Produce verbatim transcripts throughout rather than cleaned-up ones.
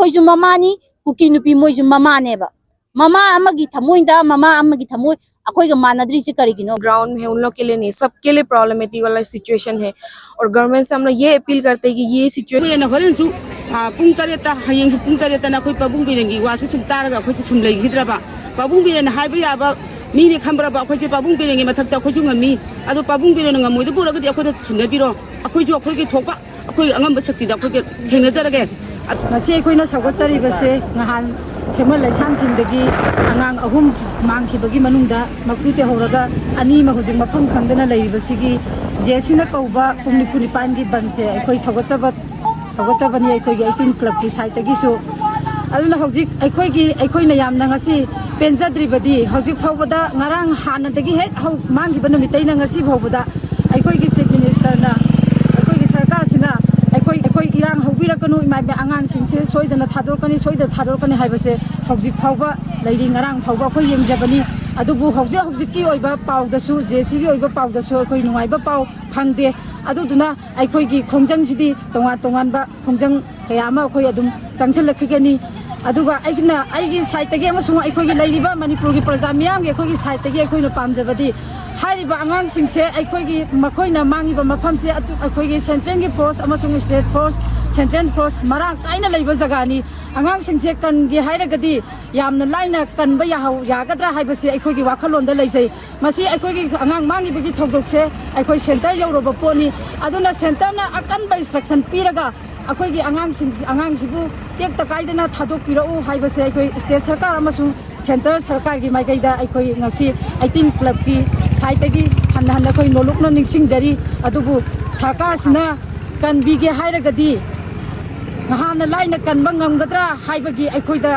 ꯑꯩꯈꯣꯏꯁꯨ ꯃꯃꯥꯅꯤ, ꯀꯨꯀꯤ ꯅꯨꯄꯤ ꯃꯣꯏꯁꯨ ꯃꯃꯥꯅꯦꯕ꯫ ꯃꯃꯥ ꯑꯃꯒꯤ ꯊꯃꯣꯏꯗ ꯃꯃꯥ ꯑꯃꯒꯤ ꯊꯃꯣꯏ ꯑꯩꯈꯣꯏꯒ ꯃꯥꯟꯅꯗ꯭ꯔꯤꯁꯦ ꯀꯔꯤꯒꯤꯅꯣ? ग्राउंड में उन लोग के लिए नहीं, सबके लिए प्रॉब्लमेटिक वाला सिचुएशन है। और गवर्नमेंट से हम लोग ये अपील करते हैं कि ये सिचुएशन ꯍꯣꯔꯦꯟꯁꯨ, ꯄꯨꯡ ꯇꯔꯦꯠꯇ, ꯍꯌꯦꯡꯁꯨ ꯄꯨꯡ ꯇꯔꯦꯠꯇꯅ ꯑꯩꯈꯣꯏ ꯄꯥꯕꯨꯡ ꯕꯤꯔꯦꯟꯒꯤ ꯋꯥꯁꯦ ꯁꯨꯝ ꯇꯥꯔꯒ ꯑꯩꯈꯣꯏꯁꯦ ꯁꯨꯝ ꯂꯩꯈꯤꯗ꯭ꯔꯕ? ꯄꯥꯕꯨꯡ ꯕꯤꯔꯦꯟꯅ ꯍꯥꯏꯕ ꯌꯥꯕ ꯃꯤꯅꯤ ꯈꯟꯕ꯭ꯔꯕ? ꯑꯩꯈꯣꯏꯁꯦ ꯄꯥꯕꯨꯡ ꯕꯤꯔꯦꯟꯒꯤ ꯃꯊꯛꯇ ꯑꯩꯈꯣꯏꯁꯨ ꯉꯝꯃꯤ꯫ ꯑꯗꯣ ꯄꯥꯕꯨꯡ ꯕꯤꯔꯦꯟꯅ ꯉꯝꯃꯣꯏꯗꯕ ꯑꯣꯏꯔꯒꯗꯤ ꯑꯩꯈꯣꯏꯗ ꯁꯤꯟꯅꯕꯤꯔꯣ꯫ ꯑꯩꯈꯣꯏꯁꯨ ꯑꯩꯈꯣꯏꯒꯤ ꯊꯣꯛꯄ ꯑꯩꯈꯣꯏ ꯑꯉꯝꯕ ꯁꯛꯇꯤꯗ ꯑꯩꯈꯣꯏꯒꯤ ꯊꯦꯡꯅꯖꯔꯒꯦ꯫ ꯉꯁꯤ ꯑꯩꯈꯣꯏꯅ ꯁꯧꯒꯠꯆꯔꯤꯕꯁꯦ ꯉꯍꯥꯟ ꯈꯦꯃꯣ ꯂꯩꯁꯥꯡꯊꯦꯝꯗꯒꯤ ꯑꯉꯥꯡ ꯑꯍꯨꯝ ꯃꯥꯡꯈꯤꯕꯒꯤ ꯃꯅꯨꯡꯗ ꯃꯀꯨ ꯇꯩꯍꯧꯔꯒ ꯑꯅꯤ ꯑꯃ ꯍꯧꯖꯤꯛ ꯃꯐꯝ ꯈꯪꯗꯅ ꯂꯩꯔꯤꯕꯁꯤꯒꯤ ꯖꯦ ꯁꯤꯅ ꯀꯧꯕ ꯄꯨꯡ ꯅꯤꯐꯨ ꯅꯤꯄꯥꯟꯒꯤ ꯕꯟꯁꯦ ꯑꯩꯈꯣꯏ ꯁꯧꯒꯠꯆꯕ ꯁꯧꯒꯠꯆꯕꯅꯤ ꯑꯩꯈꯣꯏꯒꯤ ꯑꯩꯠꯇꯤꯟ ꯀ꯭ꯂꯕꯀꯤ ꯁꯥꯏꯠꯇꯒꯤꯁꯨ꯫ ꯑꯗꯨꯅ ꯍꯧꯖꯤꯛ ꯑꯩꯈꯣꯏꯒꯤ ꯑꯩꯈꯣꯏꯅ ꯌꯥꯝꯅ ꯉꯁꯤ ꯄꯦꯟꯖꯗ꯭ꯔꯤꯕꯗꯤ ꯍꯧꯖꯤꯛ ꯐꯥꯎꯕꯗ ꯉꯔꯥꯡ ꯍꯥꯟꯅꯗꯒꯤ ꯍꯦꯛ ꯍꯧ ꯃꯥꯡꯈꯤꯕ ꯅꯨꯃꯤꯠꯇꯩꯅ ꯉꯁꯤ ꯐꯥꯎꯕꯗ ꯑꯩꯈꯣꯏꯒꯤ ꯆꯤꯐ ꯃꯤꯅꯤꯁꯇꯔꯅ ꯑꯩꯈꯣꯏꯒꯤ ꯁꯔꯀꯥꯔꯁꯤꯅ ꯑꯩꯈꯣꯏ ꯑꯩꯈꯣꯏ ꯏꯔꯥꯡ ꯍꯧꯕꯤꯔꯛꯀꯅꯨ, ꯏꯃꯥ ꯏꯕꯦꯟ ꯑꯉꯥꯡꯁꯤꯡꯁꯦ ꯁꯣꯏꯗꯅ ꯊꯥꯗꯣꯔꯛꯀꯅꯤ, ꯁꯣꯏꯗꯅ ꯊꯥꯗꯣꯔꯛꯀꯅꯤ ꯍꯥꯏꯕꯁꯦ ꯍꯧꯖꯤꯛ ꯐꯥꯎꯕ ꯂꯩꯔꯤ꯫ ꯉꯔꯥꯡ ꯐꯥꯎꯕ ꯑꯩꯈꯣꯏ ꯌꯦꯡꯖꯕꯅꯤ꯫ ꯑꯗꯨꯕꯨ ꯍꯧꯖꯤꯛ ꯍꯧꯖꯤꯛꯀꯤ ꯑꯣꯏꯕ ꯄꯥꯎꯗꯁꯨ, ꯖꯦ ꯁꯤꯒꯤ ꯑꯣꯏꯕ ꯄꯥꯎꯗꯁꯨ ꯑꯩꯈꯣꯏ ꯅꯨꯡꯉꯥꯏꯕ ꯄꯥꯎ ꯐꯪꯗꯦ꯫ ꯑꯗꯨꯗꯨꯅ ꯑꯩꯈꯣꯏꯒꯤ ꯈꯣꯡꯖꯪꯁꯤꯗꯤ ꯇꯣꯉꯥꯟ ꯇꯣꯉꯥꯟꯕ ꯈꯣꯡꯖꯪ ꯀꯌꯥ ꯑꯃ ꯑꯩꯈꯣꯏ ꯑꯗꯨꯝ ꯆꯪꯁꯤꯜꯂꯛꯈꯤꯒꯅꯤ꯫ ꯑꯗꯨꯒ ꯑꯩꯒꯤꯅ, ꯑꯩꯒꯤ ꯁꯥꯏꯠꯇꯒꯤ ꯑꯃꯁꯨꯡ ꯑꯩꯈꯣꯏꯒꯤ ꯂꯩꯔꯤꯕ ꯃꯅꯤꯄꯨꯔꯒꯤ ꯄ꯭ꯔꯖꯥ ꯃꯤꯌꯥꯝꯒꯤ ꯑꯩꯈꯣꯏꯒꯤ ꯁꯥꯏꯠꯇꯒꯤ ꯑꯩꯈꯣꯏꯅ ꯄꯥꯝꯖꯕꯗꯤ ꯍꯥꯏꯔꯤꯕ ꯑꯉꯥꯡꯁꯤꯡꯁꯦ ꯑꯩꯈꯣꯏꯒꯤ ꯃꯈꯣꯏꯅ ꯃꯥꯡꯉꯤꯕ ꯃꯐꯝꯁꯦ ꯑꯗꯨ ꯑꯩꯈꯣꯏꯒꯤ ꯁꯦꯟꯇ꯭ꯔꯦꯜꯒꯤ ꯐꯣꯔꯁ ꯑꯃꯁꯨꯡ ꯁ꯭ꯇꯦꯠ ꯐꯣꯔꯁ, ꯁꯦꯟꯇ꯭ꯔꯦꯜ ꯐꯣꯔꯁ ꯃꯔꯥꯡ ꯀꯥꯏꯅ ꯂꯩꯕ ꯖꯒꯥꯅꯤ꯫ ꯑꯉꯥꯡꯁꯤꯡꯁꯦ ꯀꯟꯒꯦ ꯍꯥꯏꯔꯒꯗꯤ ꯌꯥꯝꯅ ꯂꯥꯏꯅ ꯀꯟꯕ ꯌꯥꯍꯧ-, ꯌꯥꯒꯗ꯭ꯔꯥ ꯍꯥꯏꯕꯁꯤ ꯑꯩꯈꯣꯏꯒꯤ ꯋꯥꯈꯜꯂꯣꯟꯗ ꯂꯩꯖꯩ꯫ ꯃꯁꯤ ꯑꯩꯈꯣꯏꯒꯤ ꯑꯉꯥꯡ ꯃꯥꯡꯉꯤꯕꯒꯤ ꯊꯧꯗꯣꯛꯁꯦ ꯑꯩꯈꯣꯏ ꯁꯦꯟꯇꯔ ꯌꯧꯔꯕ ꯄꯣꯠꯅꯤ꯫ ꯑꯗꯨꯅ ꯁꯦꯟꯇꯔꯅ ꯑꯀꯟꯕ ꯏꯟꯁꯇ꯭ꯔꯛꯁꯟ ꯄꯤꯔꯒ ꯑꯩꯈꯣꯏꯒꯤ ꯑꯉꯥꯡꯁꯤꯡ, ꯑꯉꯥꯡꯁꯤꯕꯨ ꯇꯦꯛꯇ ꯀꯥꯏꯗꯅ ꯊꯥꯗꯣꯛꯄꯤꯔꯛꯎ ꯍꯥꯏꯕꯁꯦ ꯑꯩꯈꯣꯏ ꯁ꯭ꯇꯦꯠ ꯁꯔꯀꯥꯔ ꯑꯃꯁꯨꯡ ꯁꯦꯟꯇꯔ ꯁꯔꯀꯥꯔꯒꯤ ꯃꯥꯏꯀꯩꯗ ꯑꯩꯈꯣꯏ ꯉꯁꯤ ꯑꯩꯠꯇꯤꯟ ꯀ꯭ꯂꯕꯀꯤ ꯁꯥꯏꯠꯇꯒꯤ ꯍꯟꯅ ꯍꯟꯅ ꯑꯩꯈꯣꯏ ꯅꯣꯂꯨꯛꯅ ꯅꯤꯡꯁꯤꯡꯖꯔꯤ꯫ ꯑꯗꯨꯕꯨ ꯁꯔꯀꯥꯔꯁꯤꯅ ꯀꯟꯕꯤꯒꯦ ꯍꯥꯏꯔꯒꯗꯤ ꯅꯍꯥꯟꯅ ꯂꯥꯏꯅ ꯀꯟꯕ ꯉꯝꯒꯗ꯭ꯔꯥ ꯍꯥꯏꯕꯒꯤ ꯑꯩꯈꯣꯏꯗ,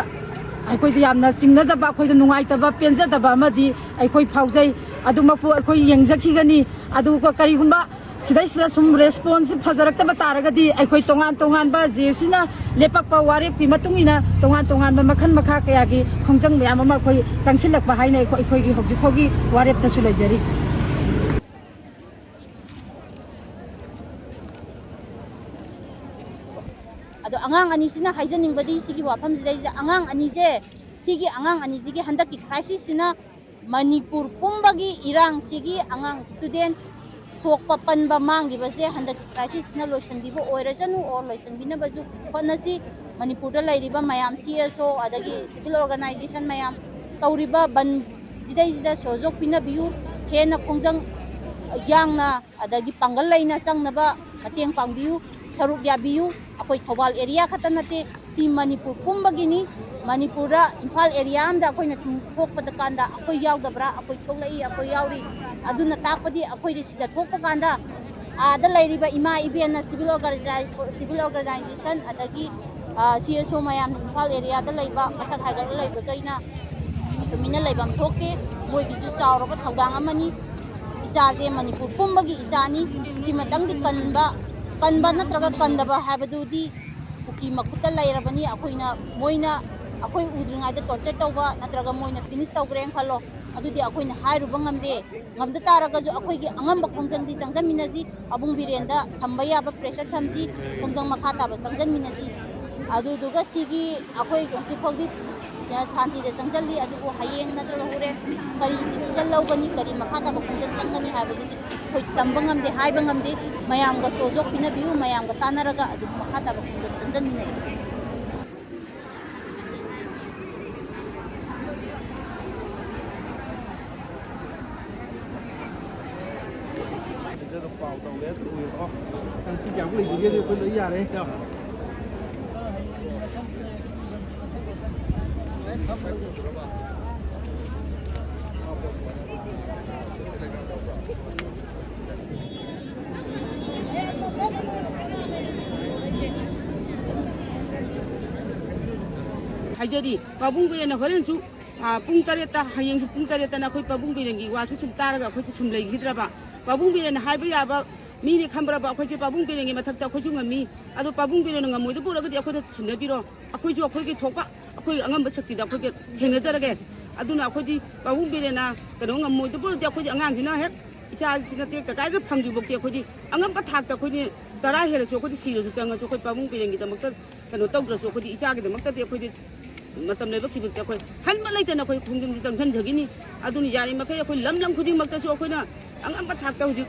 ꯑꯩꯈꯣꯏꯗ ꯌꯥꯝꯅ ꯆꯤꯡꯅꯖꯕ, ꯑꯩꯈꯣꯏꯗ ꯅꯨꯡꯉꯥꯏꯇꯕ, ꯄꯦꯟꯖꯗꯕ ꯑꯃꯗꯤ ꯑꯩꯈꯣꯏ ꯐꯥꯎꯖꯩ꯫ ꯑꯗꯨꯃꯛꯄꯨ ꯑꯩꯈꯣꯏ ꯌꯦꯡꯖꯈꯤꯒꯅꯤ꯫ ꯑꯗꯨꯒ ꯀꯔꯤꯒꯨꯝꯕ ꯁꯤꯗꯩꯁꯤꯗ ꯁꯨꯝ ꯔꯦꯁꯄꯣꯟꯁꯁꯤ ꯐꯖꯔꯛꯇꯕ ꯇꯥꯔꯒꯗꯤ ꯑꯩꯈꯣꯏ ꯇꯣꯉꯥꯟ ꯇꯣꯉꯥꯟꯕ ꯖꯦ ꯁꯤꯅ ꯂꯦꯞꯄꯛꯄ ꯋꯥꯔꯦꯞꯀꯤ ꯃꯇꯨꯡ ꯏꯟꯅ ꯇꯣꯉꯥꯟ ꯇꯣꯉꯥꯟꯕ ꯃꯈꯜ ꯃꯈꯥ ꯀꯌꯥꯒꯤ ꯈꯣꯡꯖꯪ ꯃꯌꯥꯝ ꯑꯃ ꯑꯩꯈꯣꯏ ꯆꯪꯁꯤꯜꯂꯛꯄ ꯍꯥꯏꯅ ꯑꯩꯈꯣꯏ, ꯑꯩꯈꯣꯏꯒꯤ ꯍꯧꯖꯤꯛ ꯐꯥꯎꯒꯤ ꯋꯥꯔꯦꯞꯇꯁꯨ ꯂꯩꯖꯔꯤ꯫ ꯑꯗꯣ ꯑꯉꯥꯡ ꯑꯅꯤꯁꯤꯅ ꯍꯥꯏꯖꯅꯤꯡꯕꯗꯤ ꯁꯤꯒꯤ ꯋꯥꯐꯝꯁꯤꯗꯩꯁꯤꯗ, ꯑꯉꯥꯡ ꯑꯅꯤꯁꯦ, ꯁꯤꯒꯤ ꯑꯉꯥꯡ ꯑꯅꯤꯁꯤꯒꯤ ꯍꯟꯗꯛꯀꯤ crisis ꯁꯤꯅ ꯃꯅꯤꯄꯨꯔ ꯄꯨꯝꯕꯒꯤ ꯏꯔꯥꯡꯁꯤꯒꯤ ꯑꯉꯥꯡ student ꯁꯣꯛꯄ ꯄꯟꯕ ꯃꯥꯡꯈꯤꯕꯁꯦ ꯍꯟꯗꯛꯀꯤ crisis ꯁꯤꯅ ꯂꯣꯏꯁꯤꯟꯕꯤꯕ ꯑꯣꯏꯔꯁꯅꯨ, or ꯂꯣꯏꯁꯤꯟꯕꯤꯅꯕꯁꯨ ꯍꯣꯠꯅꯁꯤ꯫ ꯃꯅꯤꯄꯨꯔꯗ ꯂꯩꯔꯤꯕ ꯃꯌꯥꯝ, C S O ꯑꯗꯒꯤ civil organization ꯃꯌꯥꯝ, ꯇꯧꯔꯤꯕ ꯕꯟ ꯁꯤꯗꯩꯁꯤꯗ ꯁꯍꯌꯣꯒ ꯄꯤꯅꯕꯤꯌꯨ꯫ ꯍꯦꯟꯅ ꯈꯣꯡꯖꯪ ꯌꯥꯡꯅ ꯑꯗꯒꯤ ꯄꯥꯡꯒꯜ ꯂꯩꯅ ꯆꯪꯅꯕ ꯃꯇꯦꯡ ꯄꯥꯡꯕꯤꯌꯨ, ꯁꯔꯨꯛ ꯌꯥꯕꯤꯌꯨ꯫ ꯑꯩꯈꯣꯏ ꯊꯧꯕꯥꯜ area ꯈꯛꯇ ꯅꯠꯇꯦ, ꯁꯤ ꯃꯅꯤꯄꯨꯔ ꯄꯨꯝꯕꯒꯤꯅꯤ꯫ ꯃꯅꯤꯄꯨꯔꯗ ꯏꯝꯐꯥꯜ area ꯑꯃꯗ ꯑꯩꯈꯣꯏꯅ ꯊꯣꯛꯄꯗ ꯀꯥꯟꯗ ꯑꯩꯈꯣꯏ ꯌꯥꯎꯗꯕ꯭ꯔꯥ? ꯑꯩꯈꯣꯏ ꯊꯣꯛꯂꯛꯏ, ꯑꯩꯈꯣꯏ ꯌꯥꯎꯔꯤ꯫ ꯑꯗꯨꯅ ꯇꯥꯛꯄꯗꯤ ꯑꯩꯈꯣꯏꯗꯤ ꯁꯤꯗ ꯊꯣꯛꯄ ꯀꯥꯟꯗ ꯑꯥꯗ ꯂꯩꯔꯤꯕ ꯏꯃꯥ ꯏꯕꯦꯟꯅ civil organi-, civil organization ꯑꯗꯒꯤ, ꯑ, C S O ꯃꯌꯥꯝꯅ ꯏꯝꯐꯥꯜ area ꯗ ꯂꯩꯕ, ꯃꯊꯛ ꯍꯥꯏꯒꯠꯂ ꯂꯩꯕꯈꯩꯅ ꯇꯨꯃꯤꯟꯅ ꯂꯩꯐꯝ ꯊꯣꯛꯇꯦ꯫ ꯃꯣꯏꯒꯤꯁꯨ ꯆꯥꯎꯔꯕ ꯊꯧꯗꯥꯡ ꯑꯃꯅꯤ꯫ ꯏꯆꯥꯁꯦ ꯃꯅꯤꯄꯨꯔ ꯄꯨꯝꯕꯒꯤ ꯏꯆꯥꯅꯤ꯫ ꯁꯤꯃꯇꯪꯗꯤ ꯀꯟꯕ, ꯀꯟꯕ ꯅꯠꯇ꯭ꯔꯒ ꯀꯟꯗꯕ ꯍꯥꯏꯕꯗꯨꯗꯤ ꯀꯨꯀꯤ ꯃꯈꯨꯠꯇ ꯂꯩꯔꯕꯅꯤ꯫ ꯑꯩꯈꯣꯏꯅ, ꯃꯣꯏꯅ ꯑꯩꯈꯣꯏ ꯎꯗ꯭ꯔꯤꯉꯩꯗ torture ꯇꯧꯕ ꯅꯠꯇ꯭ꯔꯒ ꯃꯣꯏꯅ finish ꯇꯧꯈ꯭ꯔꯦꯅ ꯈꯜꯂꯣ, ꯑꯗꯨꯗꯤ ꯑꯩꯈꯣꯏꯅ ꯍꯥꯏꯔꯨꯕ ꯉꯝꯗꯦ꯫ ꯉꯝꯗ ꯇꯥꯔꯒꯁꯨ ꯑꯩꯈꯣꯏꯒꯤ ꯑꯉꯝꯕ ꯈꯣꯡꯖꯪꯗꯤ ꯆꯪꯖꯃꯤꯟꯅꯁꯤ꯫ ꯄꯥꯕꯨꯡ ꯕꯤꯔꯦꯟꯗ ꯊꯝꯕ ꯌꯥꯕ pressure ꯊꯝꯁꯤ, ꯈꯣꯡꯖꯪ ꯃꯈꯥ ꯇꯥꯕ ꯆꯪꯖꯟꯃꯤꯟꯅꯁꯤ꯫ ꯑꯗꯨꯗꯨꯒ ꯁꯤꯒꯤ ꯑꯩꯈꯣꯏ ꯍꯧꯖꯤꯛ ꯐꯥꯎꯗꯤ ꯁꯥꯟꯇꯤꯗ ꯆꯪꯁꯤꯜꯂꯤ, ꯑꯗꯨꯕꯨ ꯍꯌꯦꯡ ꯅꯠꯇ꯭ꯔꯒ ꯍꯣꯔꯦꯟ ꯀꯔꯤ decision ꯂꯧꯒꯅꯤ, ꯀꯔꯤ ꯃꯈꯥ ꯇꯥꯕ ꯈꯣꯡꯖꯪ ꯆꯪꯒꯅꯤ ꯍꯥꯏꯕꯗꯨꯗꯤ ꯑꯩꯈꯣꯏ ꯇꯝꯕ ꯉꯝꯗꯦ, ꯍꯥꯏꯕ ꯉꯝꯗꯦ꯫ ꯃꯌꯥꯝꯒ ꯁꯣꯖꯣꯛ ꯄꯤꯅꯕꯤꯌꯨ, ꯃꯌꯥꯝꯒ ꯇꯥꯟꯅꯔꯒ ꯑꯗꯨꯝ ꯃꯈꯥ ꯇꯥꯕ ꯈꯣꯡꯖꯪ ꯆꯪꯁꯤꯟꯃꯤꯟꯅꯁꯤ꯫ ꯁꯤꯗ ꯑꯗꯨꯝ ꯄꯥꯎ ꯇꯧꯔꯦ, ꯎꯏꯌꯦꯀꯣ꯫ ꯅꯪ ꯄꯨꯡ ꯀꯌꯥꯃꯨꯛ ꯂꯩꯁꯤꯒꯦ? ꯑꯩꯈꯣꯏ ꯂꯣꯏ ꯌꯥꯔꯦ꯫ ꯍꯥꯏꯖꯔꯤ, ꯄꯥꯕꯨꯡ ꯕꯤꯔꯦꯟꯅ ꯍꯣꯔꯦꯟꯁꯨ, ꯑ, ꯄꯨꯡ ꯇꯔꯦꯠꯇ, ꯍꯌꯦꯡꯁꯨ ꯄꯨꯡ ꯇꯔꯦꯠꯇꯅ ꯑꯩꯈꯣꯏ ꯄꯥꯕꯨꯡ ꯕꯤꯔꯦꯟꯒꯤ ꯋꯥꯁꯦ ꯁꯨꯝ ꯇꯥꯔꯒ ꯑꯩꯈꯣꯏꯁꯦ ꯁꯨꯝ ꯂꯩꯈꯤꯗ꯭ꯔꯕ? ꯄꯥꯕꯨꯡ ꯕꯤꯔꯦꯟꯅ ꯍꯥꯏꯕ ꯌꯥꯕ ꯃꯤꯅꯤ ꯈꯟꯕ꯭ꯔꯕ? ꯑꯩꯈꯣꯏꯁꯦ ꯄꯥꯕꯨꯡ ꯕꯤꯔꯦꯟꯒꯤ ꯃꯊꯛꯇ ꯑꯩꯈꯣꯏꯁꯨ ꯉꯝꯃꯤ꯫ ꯑꯗꯣ ꯄꯥꯕꯨꯡ ꯕꯤꯔꯦꯟꯅ ꯉꯝꯃꯣꯏꯗꯕ ꯑꯣꯏꯔꯒꯗꯤ ꯑꯩꯈꯣꯏꯗ ꯁꯤꯟꯅꯕꯤꯔꯣ꯫ ꯑꯩꯈꯣꯏꯁꯨ ꯑꯩꯈꯣꯏꯒꯤ ꯊꯣꯛꯄ ꯑꯩꯈꯣꯏ ꯑꯉꯝꯕ ꯁꯛꯇꯤꯗ ꯑꯩꯈꯣꯏꯒ ꯊꯦꯡꯅꯖꯔꯒꯦ꯫ ꯑꯗꯨꯅ ꯑꯩꯈꯣꯏꯗꯤ ꯄꯥꯕꯨꯡ ꯕꯤꯔꯦꯟꯅ ꯀꯩꯅꯣ ꯉꯝꯃꯣꯏꯗꯕ ꯑꯣꯏꯔꯗꯤ ꯑꯩꯈꯣꯏꯗꯤ ꯑꯉꯥꯡꯁꯤꯅ ꯍꯦꯛ ꯏꯆꯥꯁꯤꯅ ꯇꯦꯛꯇ ꯀꯥꯏꯗ ꯐꯪꯗ꯭ꯔꯤꯐꯥꯎꯗꯤ ꯑꯩꯈꯣꯏꯗꯤ ꯑꯉꯝꯕ ꯊꯥꯛꯇ ꯑꯩꯈꯣꯏꯗꯤ ꯆꯔꯥ ꯍꯦꯜꯂꯁꯨ ꯑꯩꯈꯣꯏꯗꯤ ꯁꯤꯔꯁꯨ ꯆꯪꯉꯁꯨ ꯑꯩꯈꯣꯏ ꯄꯥꯕꯨꯡ ꯕꯤꯔꯦꯟꯒꯤꯗꯃꯛꯇ ꯀꯩꯅꯣ ꯇꯧꯗ꯭ꯔꯁꯨ ꯑꯩꯈꯣꯏꯗꯤ ꯏꯆꯥꯒꯤꯗꯃꯛꯇꯗꯤ ꯑꯩꯈꯣꯏꯗꯤ ꯃꯇꯝ ꯂꯩꯕ ꯈꯨꯗꯤꯡꯃꯛꯇ ꯑꯩꯈꯣꯏ ꯍꯟꯕ ꯂꯩꯇꯅ ꯑꯩꯈꯣꯏ ꯈꯣꯡꯖꯪꯁꯤ ꯆꯪꯁꯤꯟꯖꯒꯅꯤ꯫ ꯑꯗꯨꯅ ꯌꯥꯔꯤꯃꯈꯩ ꯑꯩꯈꯣꯏ ꯂꯝ ꯂꯝ ꯈꯨꯗꯤꯡꯃꯛꯇꯁꯨ ꯑꯩꯈꯣꯏꯅ ꯑꯉꯝꯕ ꯊꯥꯛꯇ ꯍꯧꯖꯤꯛ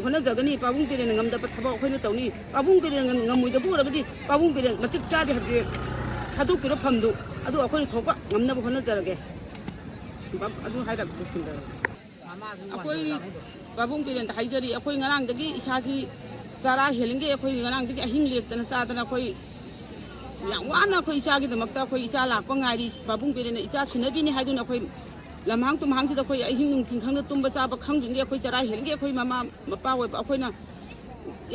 ꯍꯣꯠꯅꯖꯒꯅꯤ꯫ ꯄꯥꯕꯨꯡ ꯕꯤꯔꯦꯟꯅ ꯉꯝꯗꯕ ꯊꯕꯛ ꯑꯩꯈꯣꯏꯅ ꯇꯧꯅꯤ꯫ ꯄꯥꯕꯨꯡ ꯕꯤꯔꯦꯟ ꯉꯝꯃꯣꯏꯗꯕ ꯑꯣꯏꯔꯒꯗꯤ ꯄꯥꯕꯨꯡ ꯕꯤꯔꯦꯟ ꯃꯇꯤꯛ ꯆꯥꯗꯦ ꯍꯥꯏꯕꯁꯦ ꯊꯥꯗꯣꯛꯄꯤꯔꯣ ꯐꯝꯗꯨ꯫ ꯑꯗꯨ ꯑꯩꯈꯣꯏꯅ ꯊꯣꯛꯄ ꯉꯝꯅꯕ ꯍꯣꯠꯅꯖꯔꯒꯦ꯫ ꯑꯗꯨ ꯍꯥꯏꯔꯒ ꯂꯣꯏꯁꯤꯟꯖꯔꯒꯦ꯫ ꯑꯩꯈꯣꯏ ꯄꯥꯕꯨꯡ ꯕꯤꯔꯦꯟꯗ ꯍꯥꯏꯖꯔꯤ, ꯑꯩꯈꯣꯏ ꯉꯔꯥꯡꯗꯒꯤ ꯏꯁꯥꯁꯤ ꯆꯔꯥ ꯍꯦꯜꯂꯤꯉꯩ ꯑꯩꯈꯣꯏ ꯉꯔꯥꯡꯗꯒꯤ ꯑꯍꯤꯡ ꯂꯦꯞꯇꯅ ꯆꯥꯗꯅ ꯑꯩꯈꯣꯏ ꯌꯥꯝ ꯋꯥꯅ ꯑꯩꯈꯣꯏ ꯏꯆꯥꯒꯤꯗꯃꯛꯇ ꯑꯩꯈꯣꯏ ꯏꯆꯥ ꯂꯥꯛꯄ ꯉꯥꯏꯔꯤ꯫ ꯄꯥꯕꯨꯡ ꯕꯤꯔꯦꯟꯅ ꯏꯆꯥ ꯁꯤꯟꯅꯕꯤꯅꯤ ꯍꯥꯏꯗꯨꯅ ꯑꯩꯈꯣꯏ ꯂꯝꯍꯥꯡ ꯇꯨꯝꯍꯥꯡꯁꯤꯗ ꯑꯩꯈꯣꯏ ꯑꯍꯤꯡ ꯅꯨꯡꯊꯤꯜ ꯈꯪꯗ ꯇꯨꯝꯕ ꯆꯥꯕ ꯈꯪꯗ꯭ꯔꯤꯉꯩ ꯑꯩꯈꯣꯏ ꯆꯔꯥ ꯍꯦꯜꯂꯤꯉꯩ ꯑꯩꯈꯣꯏ ꯃꯃꯥ ꯃꯄꯥ ꯑꯣꯏꯕ ꯑꯩꯈꯣꯏꯅ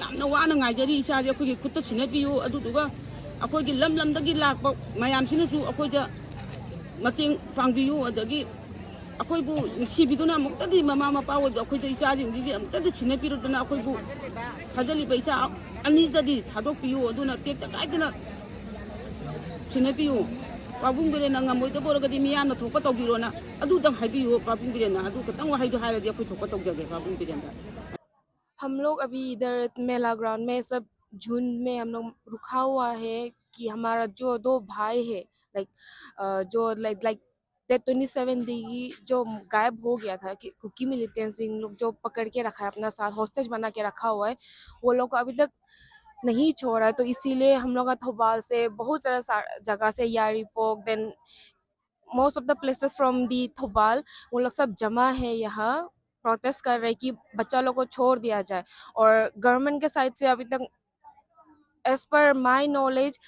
ꯌꯥꯝꯅ ꯋꯥꯅ ꯉꯥꯏꯖꯔꯤ꯫ ꯏꯆꯥꯁꯦ ꯑꯩꯈꯣꯏꯒꯤ ꯈꯨꯠꯇ ꯁꯤꯟꯅꯕꯤꯌꯨ꯫ ꯑꯗꯨꯗꯨꯒ ꯑꯩꯈꯣꯏꯒꯤ ꯂꯝ ꯂꯝꯗꯒꯤ ꯂꯥꯛꯄ ꯃꯌꯥꯝꯁꯤꯅꯁꯨ ꯑꯩꯈꯣꯏꯗ ꯃꯇꯦꯡ ꯄꯥꯡꯕꯤꯌꯨ꯫ ꯑꯗꯒꯤ ꯑꯩꯈꯣꯏꯕꯨ ꯅꯨꯡꯁꯤꯕꯤꯗꯨꯅ ꯑꯃꯨꯛꯇꯗꯤ ꯃꯃꯥ ꯃꯄꯥ ꯑꯣꯏꯕ ꯑꯩꯈꯣꯏꯗ ꯏꯆꯥꯁꯤꯡꯁꯤꯒꯤ ꯑꯃꯨꯛꯇꯗꯤ ꯁꯤꯟꯅꯕꯤꯔꯨꯗꯅ ꯑꯩꯈꯣꯏꯕꯨ ꯐꯥꯖꯜꯂꯤꯕ ꯏꯆꯥ ꯑꯅꯤꯗꯗꯤ ꯊꯥꯗꯣꯛꯄꯤꯌꯨ꯫ ꯑꯗꯨꯅ ꯇꯦꯛꯇ ꯀꯥꯏꯗꯅ ꯁꯤꯟꯅꯕꯤꯌꯨ꯫ ꯄꯥꯕꯨꯡ ꯕꯤꯔꯦꯟꯅ ꯉꯝꯃꯣꯏꯗꯕ ꯑꯣꯏꯔꯒꯗꯤ ꯃꯤꯌꯥꯝꯅ ꯊꯣꯛꯄ ꯇꯧꯕꯤꯔꯣꯅ ꯑꯗꯨꯗꯪ ꯍꯥꯏꯕꯤꯌꯨ꯫ ꯄꯥꯕꯨꯡ ꯕꯤꯔꯦꯟꯅ ꯑꯗꯨ ꯈꯛꯇꯪ ꯋꯥꯍꯩꯗꯣ ꯍꯥꯏꯔꯗꯤ ꯑꯩꯈꯣꯏ ꯊꯣꯛꯄ ꯇꯧꯖꯒꯦ ꯄꯥꯕꯨꯡ ꯕꯤꯔꯦꯟꯗ꯫ हम लोग अभी इधर मेला ग्राउंड में सब झुंड में हम लोग रुका हुआ है कि हमारा जो दो भाई है, लाइक जो like like date twenty seven दी जो गायब हो गया था कि कुकी मिलिटेंट्स इन लोग जो पकड़ के रखा है, अपना साथ हॉस्टेज बना के रखा हुआ है, वो लोग को अभी तक नहीं छोड़ा है। तो इसीलिए हम लोग का थोपाल से बहुत सारा सा- जगह से Yairipok, then most of the places from the Thoubal, वो लोग सब जमा है यहाँ, प्रोटेस्ट कर रहे हैं कि बच्चा लोग को छोड़ दिया जाए। और गवर्नमेंट के साइड से अभी तक, as per my knowledge,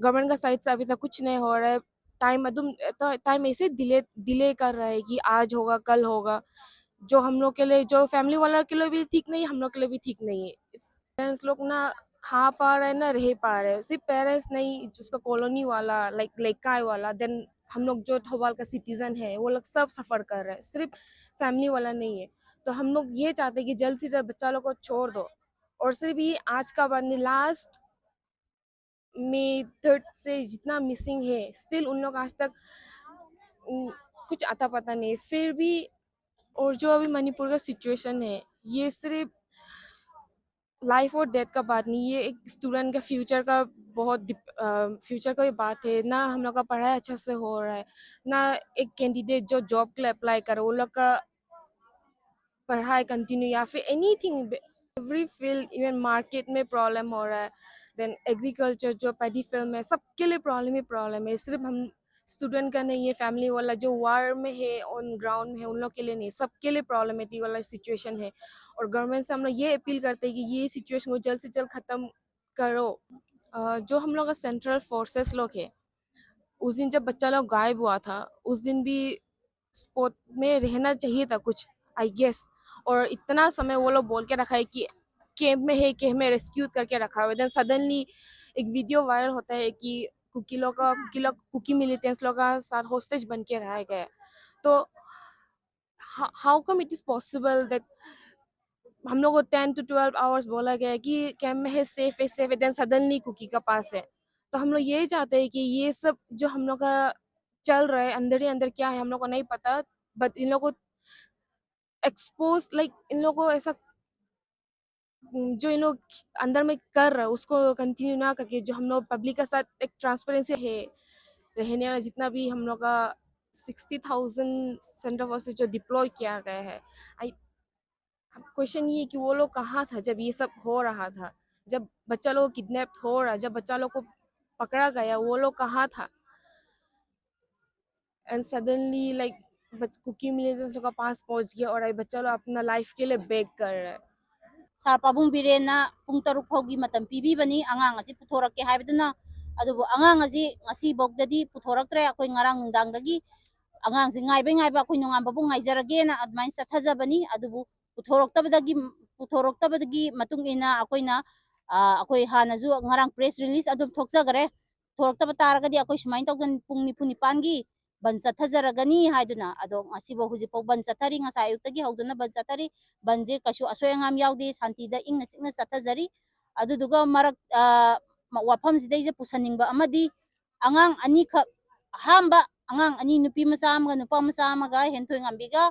government का साइड से अभी तक कुछ नहीं हो रहा है। टाइम अदुम टाइम ऐसे डिले डिले कर रहा है कि आज होगा, कल होगा। जो हम लोग के लिए, जो फैमिली वाला के लिए भी ठीक नहीं, हम लोग के लिए भी ठीक नहीं है। पेरेंट्स लोग ना खा पा रहे हैं, ना रह पा रहे हैं। सिर्फ पेरेंट्स नहीं, उसका कॉलोनी वाला, लाइक लेकाई वाला, देन हम लोग जो थोपाल का सिटीजन है, वो लोग सब सफ़र कर रहे हैं, सिर्फ फैमिली वाला नहीं है। तो हम लोग ये चाहते हैं कि जल्द से जल्द बच्चा लोग को छोड़ दो। और सिर्फ ये आज का बात नहीं, लास्ट मई थर्ड से जितना मिसिंग है, स्टिल उन लोग आज तक उम, कुछ अता पता नहीं है। फिर भी, और जो अभी मणिपुर का सिचुएशन है, ये सिर्फ लाइफ और डेथ का बात नहीं, ये एक स्टूडेंट का फ्यूचर का बहुत फ्यूचर का भी बात है। ना हम लोग का पढ़ाई अच्छा से हो रहा है, ना एक कैंडिडेट जो जॉब के लिए अप्लाई करे, उन लोग का पढ़ाई कंटिन्यू या फिर anything, every field, even market में प्रॉब्लम हो रहा है। देन एग्रीकल्चर, जो पैडी फील्ड में, सबके लिए प्रॉब्लम ही प्रॉब्लम है। सिर्फ हम स्टूडेंट का नहीं है, फैमिली वाला जो वार में है, ऑन ग्राउंड में है, उन लोग के लिए नहीं, सबके लिए प्रॉब्लमेटिक वाला सिचुएशन है। और गवर्नमेंट से हम लोग ये अपील करते हैं कि ये सिचुएशन को जल्द से जल्द ख़त्म करो। अ, जो हम लोग का सेंट्रल फोर्सेस लोग है, उस दिन जब बच्चा लोग गायब हुआ था, उस दिन भी स्पॉट में रहना चाहिए था कुछ, आई गेस। और इतना समय वो लोग बोल के रखा है कि कैंप में है, कैंप में रेस्क्यू करके रखा हुआ है। देन सडनली एक वीडियो वायरल होता है कि कुकी लोग का, कुकी लोग, कुकी मिलिटेंट्स लोग का साथ हॉस्टेज बन के रहा गया। तो how come it is possible that हम लोग को टेन टू ट्वेल्व आवर्स बोला गया है कि कैंप में है, सेफ है, सेफ है, देन सडनली कुकी का पास है। तो हम लोग यही चाहते हैं कि ये सब जो हम लोग का चल रहा है अंदर ही अंदर, क्या है हम लोग को नहीं पता, बट इन लोग को एक्सपोज, लाइक, इन लोग को ऐसा, उम, जो इन लोग अंदर में कर रहा है, उसको कंटिन्यू ना करके, जो हम लोग पब्लिक के साथ एक ट्रांसपेरेंसी है, रहने वाला जितना भी हम लोग का सिक्सटी थाउजेंड सेंट्रल फोर्सेस जो डिप्लॉय किया गया है, आई, अब क्वेश्चन ये है कि वो लोग कहाँ था जब ये सब हो रहा था, जब बच्चा लोग किडनैप हो रहा, जब बच्चा लोग को पकड़ा गया, वो लोग कहाँ था? एंड सडनली, लाइक, बच-, कुकी मिलिटेंट्स लोग का पास पहुंच गया और ये बच्चा लोग अपना लाइफ के लिए बेग कर रहा है। ꯁꯥꯔ ꯄꯥꯕꯨꯡ ꯕꯤꯔꯦꯟꯅ ꯄꯨꯡ ꯇꯔꯨꯛ ꯐꯥꯎꯒꯤ ꯃꯇꯝ ꯄꯤꯕꯤꯕꯅꯤ ꯑꯉꯥꯡ ꯑꯁꯤ ꯄꯨꯊꯣꯔꯛꯀꯦ ꯍꯥꯏꯕꯗꯨꯅ꯫ ꯑꯗꯨꯕꯨ ꯑꯉꯥꯡ ꯑꯁꯤ ꯉꯁꯤꯐꯥꯎꯗꯗꯤ ꯄꯨꯊꯣꯔꯛꯇ꯭ꯔꯦ꯫ ꯑꯩꯈꯣꯏ ꯉꯔꯥꯡ ꯅꯨꯡꯗꯥꯡꯗꯒꯤ ꯑꯉꯥꯡꯁꯦ ꯉꯥꯏꯕꯩ ꯉꯥꯏꯕ, ꯑꯩꯈꯣꯏ ꯅꯣꯡꯉꯥꯟꯕꯕꯨ ꯉꯥꯏꯖꯔꯒꯦꯅ ꯑꯗꯨꯃꯥꯏꯅ ꯆꯠꯊꯖꯕꯅꯤ꯫ ꯑꯗꯨꯕꯨ ꯄꯨꯊꯣꯔꯛꯇꯕꯗꯒꯤ, ꯄꯨꯊꯣꯔꯛꯇꯕꯗꯒꯤ ꯃꯇꯨꯡ ꯏꯟꯅ ꯑꯩꯈꯣꯏꯅ, ꯑ, ꯑꯩꯈꯣꯏ ꯍꯥꯟꯅꯁꯨ ꯉꯔꯥꯡ ꯄ꯭ꯔꯦꯁ ꯔꯤꯂꯤꯁ ꯑꯗꯨꯝ ꯊꯣꯛꯆꯈ꯭ꯔꯦ꯫ ꯄꯨꯊꯣꯔꯛꯇꯕ ꯇꯥꯔꯒꯗꯤ ꯑꯩꯈꯣꯏ ꯁꯨꯃꯥꯏꯅ ꯇꯧꯗꯅ ꯄꯨꯡ ꯅꯤꯐꯨ ꯅꯤꯄꯥꯟꯒꯤ ꯕꯟ ꯆꯠꯊꯖꯔꯒꯅꯤ ꯍꯥꯏꯗꯨꯅ꯫ ꯑꯗꯣ ꯉꯁꯤꯐꯥꯎ, ꯍꯧꯖꯤꯛꯐꯥꯎ ꯕꯟ ꯆꯠꯊꯔꯤ꯫ ꯉꯁꯥꯏ ꯑꯌꯨꯛꯇꯒꯤ ꯍꯧꯗꯨꯅ ꯕꯟ ꯆꯠꯊꯔꯤ꯫ ꯕꯟꯁꯦ ꯀꯩꯁꯨ ꯑꯁꯣꯏ ꯑꯉꯥꯝ ꯌꯥꯎꯗꯦ, ꯁꯥꯟꯇꯤꯗ ꯏꯪꯅ ꯆꯤꯛꯅ ꯆꯠꯊꯖꯔꯤ꯫ ꯑꯗꯨꯗꯨꯒ ꯃꯔꯛ, ꯑ, ꯃ-, ꯋꯥꯐꯝꯁꯤꯗꯩꯁꯦ ꯄꯨꯁꯟꯅꯤꯡꯕ ꯑꯃꯗꯤ ꯑꯉꯥꯡ ꯑꯅꯤꯈꯛ, ꯑꯍꯥꯟꯕ ꯑꯉꯥꯡ ꯑꯅꯤ, ꯅꯨꯄꯤ ꯃꯆꯥ ꯑꯃꯒ ꯅꯨꯄꯥ ꯃꯆꯥ ꯑꯃꯒ, ꯍꯦꯟꯊꯣꯏ ꯉꯝꯕꯤꯒ,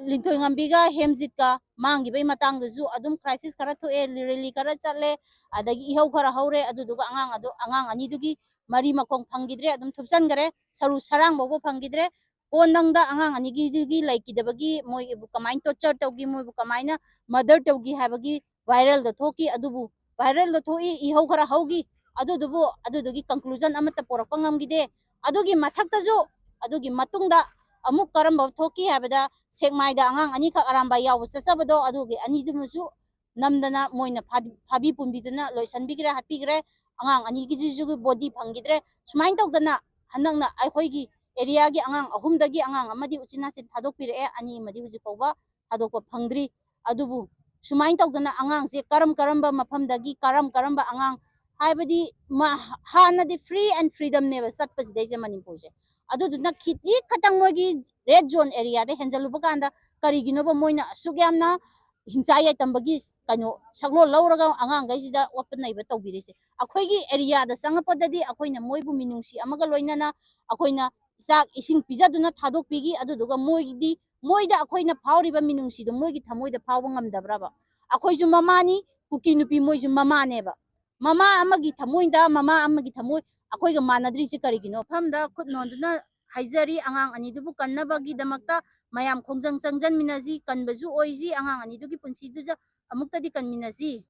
ꯂꯤꯟꯊꯣꯏꯉꯝꯕꯤꯒ ꯍꯦꯝꯖꯤꯠꯀ ꯃꯥꯡꯈꯤꯕꯒꯤ ꯃꯇꯥꯡꯗꯁꯨ ꯑꯗꯨꯝ ꯀ꯭ꯔꯥꯏꯁꯤꯁ ꯈꯔ ꯊꯣꯛꯑꯦ, ꯔꯦꯂꯤ ꯈꯔ ꯆꯠꯂꯦ, ꯑꯗꯒꯤ ꯏꯍꯧ ꯈꯔ ꯍꯧꯔꯦ꯫ ꯑꯗꯨꯗꯨꯒ ꯑꯉꯥꯡ ꯑꯗꯨ, ꯑꯉꯥꯡ ꯑꯅꯤꯗꯨꯒꯤ ꯃꯔꯤ ꯃꯈꯣꯡ ꯐꯪꯈꯤꯗ꯭ꯔꯦ, ꯑꯗꯨꯝ ꯊꯨꯞꯆꯟꯈꯔꯦ, ꯁꯔꯨ ꯁꯔꯥꯡ ꯐꯥꯎꯕ ꯐꯪꯈꯤꯗ꯭ꯔꯦ꯫ ꯀꯣꯟꯅꯪꯗ ꯑꯉꯥꯡ ꯑꯅꯤꯒꯤꯗꯨꯒꯤ ꯂꯩꯈꯤꯗꯕꯒꯤ, ꯃꯣꯏꯕꯨ ꯀꯃꯥꯏꯅ ꯇꯣꯔꯆꯔ ꯇꯧꯈꯤ, ꯃꯣꯏꯕꯨ ꯀꯃꯥꯏꯅ ꯃꯔꯗꯔ ꯇꯧꯈꯤ ꯍꯥꯏꯕꯒꯤ ꯚꯥꯏꯔꯦꯜꯗ ꯊꯣꯛꯈꯤ꯫ ꯑꯗꯨꯕꯨ ꯚꯥꯏꯔꯦꯜꯗ ꯊꯣꯛꯏ, ꯏꯍꯧ ꯈꯔ ꯍꯧꯈꯤ, ꯑꯗꯨꯗꯨꯕꯨ ꯑꯗꯨꯗꯨꯒꯤ ꯀꯟꯀ꯭ꯂꯨꯖꯟ ꯑꯃꯠꯇ ꯄꯨꯔꯛꯄ ꯉꯝꯈꯤꯗꯦ꯫ ꯑꯗꯨꯒꯤ ꯃꯊꯛꯇꯁꯨ, ꯑꯗꯨꯒꯤ ꯃꯇꯨꯡꯗ ꯑꯃꯨꯛ ꯀꯔꯝꯕ ꯊꯣꯛꯈꯤ ꯍꯥꯏꯕꯗ, ꯁꯦꯛꯃꯥꯏꯗ ꯑꯉꯥꯡ ꯑꯅꯤꯈꯛ ꯑꯔꯥꯝꯕꯥꯏ ꯌꯥꯎꯕ ꯆꯠꯆꯕꯗꯣ, ꯑꯗꯨꯒꯤ ꯑꯅꯤꯗꯨꯃꯁꯨ ꯅꯝꯗꯅ ꯃꯣꯏꯅ ꯐꯥꯗꯤ-, ꯐꯥꯕꯤ ꯄꯨꯟꯕꯤꯗꯨꯅ ꯂꯣꯏꯁꯤꯟꯕꯤꯈ꯭ꯔꯦ, ꯍꯥꯠꯄꯤꯈ꯭ꯔꯦ꯫ ꯑꯉꯥꯡ ꯑꯅꯤꯒꯤꯗꯨꯁꯨ ꯕꯣꯗꯤ ꯐꯪꯈꯤꯗ꯭ꯔꯦ꯫ ꯁꯨꯃꯥꯏꯅ ꯇꯧꯗꯅ ꯍꯟꯗꯛꯅ ꯑꯩꯈꯣꯏꯒꯤ ꯑꯦꯔꯤꯌꯥꯒꯤ ꯑꯉꯥꯡ ꯑꯍꯨꯝꯗꯒꯤ ꯑꯉꯥꯡ ꯑꯃꯗꯤ ꯎꯆꯤꯟ ꯅꯥꯆꯤꯟ ꯊꯥꯗꯣꯛꯄꯤꯔꯛꯑꯦ, ꯑꯅꯤ ꯑꯃꯗꯤ ꯍꯧꯖꯤꯛ ꯐꯥꯎꯕ ꯊꯥꯗꯣꯛꯄ ꯐꯪꯗ꯭ꯔꯤ꯫ ꯑꯗꯨꯕꯨ ꯁꯨꯃꯥꯏꯅ ꯇꯧꯗꯅ ꯑꯉꯥꯡꯁꯦ ꯀꯔꯝ ꯀꯔꯝꯕ ꯃꯐꯝꯗꯒꯤ, ꯀꯔꯝ ꯀꯔꯝꯕ ꯑꯉꯥꯡ, ꯍꯥꯏꯕꯗꯤ ꯃ-, ꯍꯥꯟꯅꯗꯤ free and freedomꯅꯦꯕ ꯆꯠꯄꯁꯤꯗꯩꯁꯦ ꯃꯅꯤꯄꯨꯔꯁꯦ꯫ ꯑꯗꯨꯗꯨꯅ ꯈꯤꯇꯤ ꯈꯇꯪ ꯃꯣꯏꯒꯤ red zone areaꯗ ꯍꯦꯟꯖꯜꯂꯨꯕ ꯀꯥꯟꯗ ꯀꯔꯤꯒꯤꯅꯣꯕ ꯃꯣꯏꯅ ꯑꯁꯨꯛ ꯌꯥꯝꯅ ꯍꯤꯡꯆꯥ ꯌꯥꯏꯇꯝꯕꯒꯤ ꯀꯩꯅꯣ ꯁꯛꯂꯣꯟ ꯂꯧꯔꯒ ꯑꯉꯥꯡꯈꯩꯁꯤꯗ ꯑꯣꯠꯄ ꯅꯩꯕ ꯇꯧꯕꯤꯔꯤꯁꯦ? ꯑꯩꯈꯣꯏꯒꯤ ꯑꯦꯔꯤꯌꯥꯗ ꯆꯪꯉꯛꯄꯗꯗꯤ ꯑꯩꯈꯣꯏꯅ ꯃꯣꯏꯕꯨ ꯃꯤꯅꯨꯡꯁꯤ ꯑꯃꯒ ꯂꯣꯏꯅꯅ ꯑꯩꯈꯣꯏꯅ ꯆꯥꯛ ꯏꯁꯤꯡ ꯄꯤꯖꯗꯨꯅ ꯊꯥꯗꯣꯛꯄꯤꯈꯤ꯫ ꯑꯗꯨꯗꯨꯒ ꯃꯣꯏꯒꯤꯗꯤ, ꯃꯣꯏꯗ ꯑꯩꯈꯣꯏꯅ ꯐꯥꯎꯔꯤꯕ ꯃꯤꯅꯨꯡꯁꯤꯗꯣ ꯃꯣꯏꯒꯤ ꯊꯃꯣꯏꯗ ꯐꯥꯎꯕ ꯉꯝꯗꯕ꯭ꯔꯕ? ꯑꯩꯈꯣꯏꯁꯨ ꯃꯃꯥꯅꯤ, ꯀꯨꯀꯤ ꯅꯨꯄꯤ ꯃꯣꯏꯁꯨ ꯃꯃꯥꯅꯦꯕ꯫ ꯃꯃꯥ ꯑꯃꯒꯤ ꯊꯃꯣꯏꯗ ꯃꯃꯥ ꯑꯃꯒꯤ ꯊꯃꯣꯏ ꯑꯩꯈꯣꯏꯒ ꯃꯥꯟꯅꯗ꯭ꯔꯤꯁꯦ ꯀꯔꯤꯒꯤꯅꯣ? ꯃꯐꯝꯗ ꯈꯨꯠ ꯅꯣꯟꯗꯨꯅ ꯍꯥꯏꯖꯔꯤ, ꯑꯉꯥꯡ ꯑꯅꯤꯗꯨꯕꯨ ꯀꯟꯅꯕꯒꯤꯗꯃꯛꯇ ꯃꯌꯥꯝ ꯈꯣꯡꯖꯪ ꯆꯪꯖꯟꯃꯤꯟꯅꯁꯤ, ꯀꯟꯕꯁꯨ ꯑꯣꯏꯁꯤ, ꯑꯉꯥꯡ ꯑꯅꯤꯗꯨꯒꯤ ꯄꯨꯟꯁꯤꯗꯨꯗ ꯑꯃꯨꯛꯇꯗꯤ ꯀꯟꯃꯤꯟꯅꯁꯤ꯫